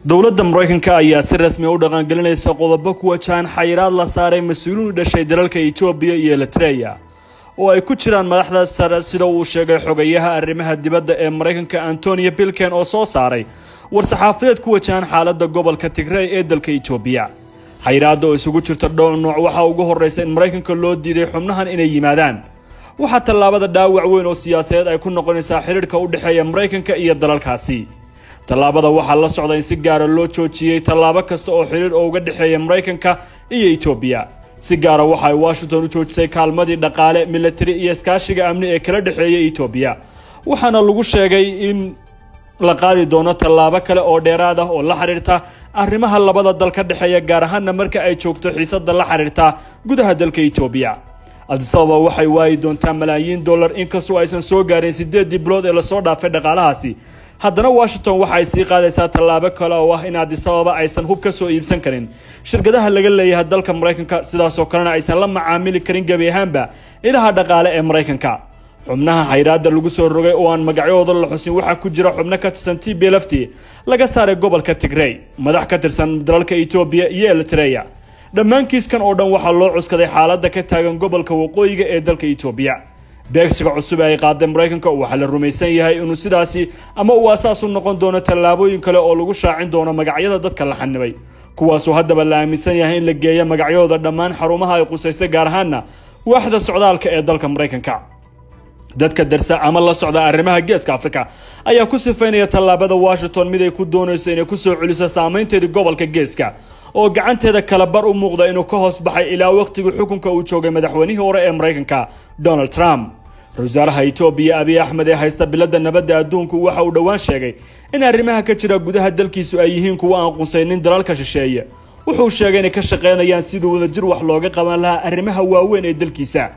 Dowladda Mareykanka ayaa si rasmi ah u dhaqangelinaysa qodobo ku wajahan xayiraad la saaray mas'uuliin u dhashay dalalka Itoobiya iyo Eritrea oo ay ku jiraan madaxda sare, sida uu sheegay xogayaha arrimaha dibadda ee Mareykanka Antonio Blinken oo soo saaray war-saxaafadeed ku wajahan xaaladda gobolka Tigray ee dalka Itoobiya. Xayiraadda oo isugu jirta dhowr nooc waxaa ugu horreysa in Mareykanka loo diiday xubnahan inay yimaadaan. Waxaa tallaabada dhaawac weyn oo siyaasadeed ay ku noqonaysaa xiriirka u dhexeeya Mareykanka iyo dalalkaasi. Tallaabada waxaa la socda in si gaara loo joojiyey tallaabo kasta oo xiriir oo uga dhexeeya Mareykanka iyo Itoobiya. Si gaara waxa ay Washington u joojisay kaalmadii dhaqaale, military iyo iskaashiga amni ee kala dhexeeya Itoobiya. Waxaana lagu sheegay in la qaadi doono tallaabo kale oo dheeraad ah oo la xiriirta arrimaha labada dal ka dhexeeya, gaar ahaanna marka ay joogto xiisadda la xiriirta gudaha dalka Itoobiya. Addis Ababa waxay waayi doontaa malaayiin dollar inkastoo aysan soo gaarin 8 bilood ee lasoo dhaafay dhaqaalahaasi. Haddana Washington waxa ay sii qaadaysaa tallaabo kale oo ah in Addis Ababa aysan hub ka soo iibsan karin shirkadaha laga leeyahay dalka Mareykanka, sidaasoo kalena aysan la macaamili karin gebi ahaanba ilaha dhaqaale ee Mareykanka. Xubnaha xayiraadda lagu soo rogay oo aan magacyadooda la xusin waxaa ku jira xubno ka tirsan TPLF laga saaray gobolka Tigray, madax ka tirsan dalalka Itoobiya iyo Eritrea. Dhammaan kiiskan oo dhan waxaa loo cuskaday xaaladda ka taagan gobolka waqooyiga ee dalka Itoobiya. Beegsiga cusub ee ay qaaday Mareykanka waxaa la rumaysan yahay inuu sidaasi ama uu asaas u noqon doono tallaabooyin kale oo lagu shaacin doono magacyada dadka la xanibay, kuwaasoo haddaba la aaminsan yahay in la geeyo magacyadooda dhammaan xarumaha ay qusaystay, gaar ahaanna waaxda socdaalka ee dalka Mareykanka. Dadka darsa ama la socda arrimaha Geeska Afrika ayaa ku sifaynaya tallaabada Washington mid ay ku doonayso inay ku soo celiso saameynteedii gobolka Geeska oo gacanteeda kala bar u muuqda inuu ka hoos baxay ilaa waqtigii xukunka uu joogay madaxweynihii hore ee Mareykanka Donald Trump. Wasaaraha Itoobiya Abiy Ahmed ee haysta biladda nabadda adduunku waxa uu dhowaan sheegay in arrimaha ka jira gudaha dalkiisu ay yihiin kuwo aan qusaynin dalalka shisheeye. Wuxuu sheegay inay ka shaqeynayaan sidii wadajir wax looga qaban lahaa arrimaha waaweyn ee dalkiisa.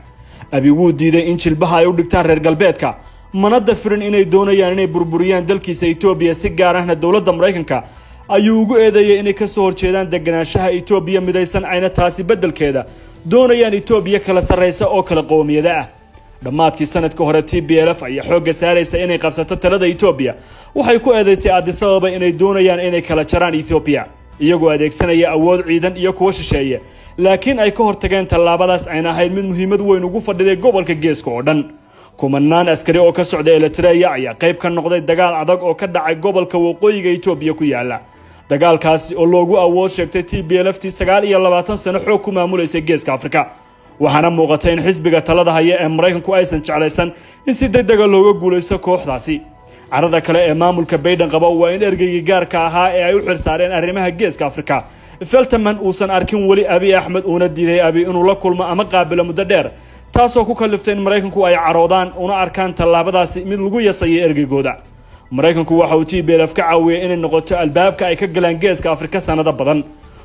Abiy wuu diiday in jilbaha ay u dhigtaan reer galbeedka, mana dafirin inay doonayaan inay burburiyaan dalkiisa Itoobiya, si gaar ahna dowladda Mareykanka ayuu ugu eedeeyay inay ka soo horjeedaan deganaanshaha Itoobiya midaysan, ayna taasi beddelkeeda doonayaan Itoobiya kala sarreysa oo kala qowmiyada ah. Dhammaadkii sanadka hore TPLF ayaa xoogga saaraysa inay qabsato talada Itoobiya. Waxay ku eedeysay Addis Ababa inay doonayaan inay kala jaraan Itoobiya iyagoo adeegsanaya awood ciidan iyo kuwa shisheeye, laakiin ay ka hortageen tallaabadaas ayna ahayd mid muhiimad weyn ugu fadhiday gobolka Geeska oo dhan. Kumanaan askari oo ka socda Eritrea ayaa qayb ka noqday dagaal adag oo ka dhacay gobolka waqooyiga Itoobiya ku yaala, dagaalkaasi oo loogu awood sheegtay TPLF 29 sano xoog ku maamulaysay Geeska Afrika. Waxaana muuqata in xisbiga talada haya ee Mareykanku aysan jeclaysan in si degdeg ah looga guuleysto kooxdaasi. Carrada kale ee maamulka Biden qaba waa in ergeygii gaarka ahaa ee ay u xilsaareen arrimaha Geeska Afrika Feltman uusan arkin weli Abiy Ahmed, uuna diiday Abiy inuu la kulmo ama qaabilo muddo dheer, taasoo ku kaliftay in Mareykanku ay caroodaan una arkaan tallaabadaasi mid lagu yasayay ergeygooda. Mareykanku waxa uu TPLF ka caawiyay inay noqoto albaabka ay ka galaan Geeska Afrika sanado badan,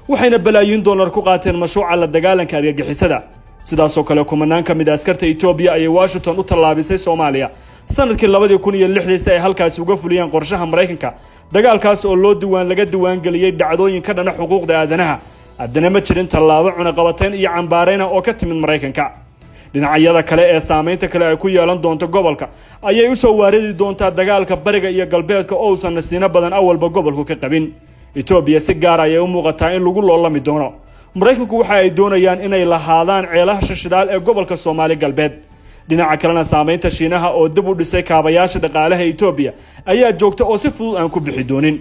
waxayna balaayiin dollar ku qaateen mashruuca la dagaalanka argagixisada. Sidaasoo kale kumanaan ka mid ah askarta Itoobiya ayay Washington u tallaabisay Soomaaliya sanadkii 2006 si ay halkaasi uga fuliyaan qorshaha Mareykanka, dagaalkaas oo loo diwaan laga diwaangeliyey dhacdooyin ka dhana xuquuqda aadanaha. Haddana ma jirin tallaabo cunaqabateyn iyo cambaareyna oo ka timid Mareykanka. Dhinacyada kale ee saameynta kale ay ku yeelan doonto gobolka ayay u soo waaridi doontaa dagaalka bariga iyo galbeedka oo uusan nasiino badan awalba gobolku ka qabin. Itoobiya si gaar ayay u muuqataa in lagu loolami doono. Mareykanku waxa ay doonayaan inay lahaadaan ceelaha shidaal ee gobolka Soomaali galbeed. Dhinaca kalena saameynta Shiinaha oo dib u dhisay kaabayaasha dhaqaalaha Itoobiya ayaa joogta oo si fudud aan ku bixi doonin.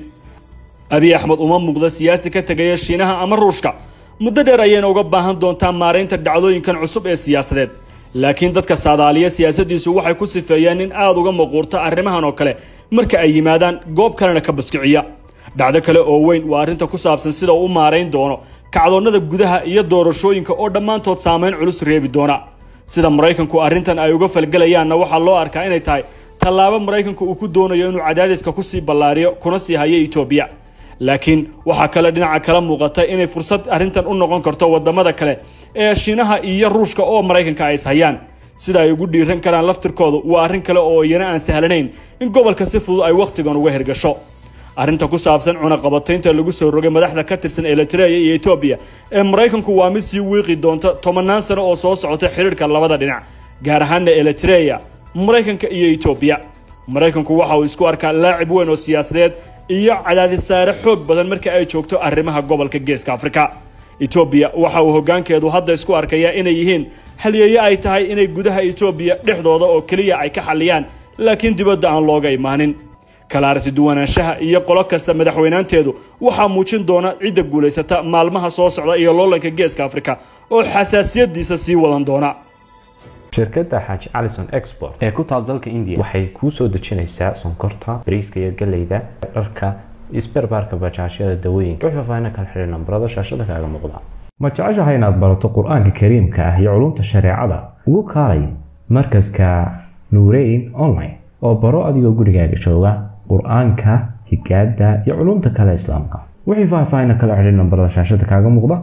Abiy Ahmed uma muuqda siyaasi ka tagaya Shiinaha ama Ruushka, muddo dheer ayayna uga baahan doontaa maareynta dhacdooyinkan cusub ee siyaasadeed. Laakiin dadka saadaaliya siyaasaddiisu waxay ku sifeeyeen in aad uga maquurta arrimahan oo kale marka ay yimaadaan goob kalena ka buskiciya. Dhacdo kale oo weyn waa arrinta ku saabsan sida uu u maareyn doono kacdoonnada gudaha iyo doorashooyinka oo dhammaantood saameyn culus reebi doona. Sida Mareykanku arrintan ay uga falgelayaanna waxaa loo arkaa inay tahay tallaabo Mareykanku uu ku doonayo inuu cadaadiska ku sii ballaariyo kuna sii hayo Itoobiya. Laakiin waxaa kale dhinaca kala muuqata inay fursad arrintan u noqon karto wadamada kale ee Shiinaha iyo Ruushka oo Mareykanka ay ishayaan. Sida ay ugu dhiiran karaan laftirkoodu waa arrin kale oo iyana aan sahlanayn in gobolka si fudud ay waqtigan uga hirgasho. Arrinta ku saabsan cunaqabataynta lagu soo rogay madaxda ka tirsan Eritrea iyo Itoobiya ee Mareykanku waa mid sii wiiqi doonta tobanaan sano oo soo socota xiriirka labada dhinac, gaar ahaanna Eritrea, Mareykanka iyo Itoobiya. Mareykanku waxa uu isku arkaa laacib weyn oo siyaasadeed iyo cadaadis saare xoog badan marka ay joogto arrimaha gobolka Geeska Afrika. Etoobiya waxa uu hoggaankeedu hadda isku arkayaa inay yihiin halyeeye ay tahay inay gudaha Etoobiya dhexdooda oo keliya ay ka xalliyaan, laakiin dibadda aan looga imaanin. Kala aragti duwanaanshaha iyo qolo kasta madaxweynaanteedu waxaa muujin doona cidda guulaysata maalmaha soo socda iyo loolanka Geeska Afrika oo xasaasiyadiisa sii wadan doona. Shirkadda Xaaji Alison Export ee ku taal dalka India waxay kuu soo dejinaysaa sonkorta, bariiska iyo galleyda, dharka, isberbaarka, bajaajyada, dawooyinka. Wixii faahfaahin kala xiriir nambarada shaashada kaaga muuqda. Ma jeceshahay inaad barato Qur-aanka Kariimka ah iyo culumta shareecada? Ugu kaalay markaska Nuureyn Online oo baro adigoo gurigaaga jooga Qur-aanka, higaada iyo culumta kale Islaamka. Wixii faahfaahin kala xiriir nambarada shaashada kaaga muuqda.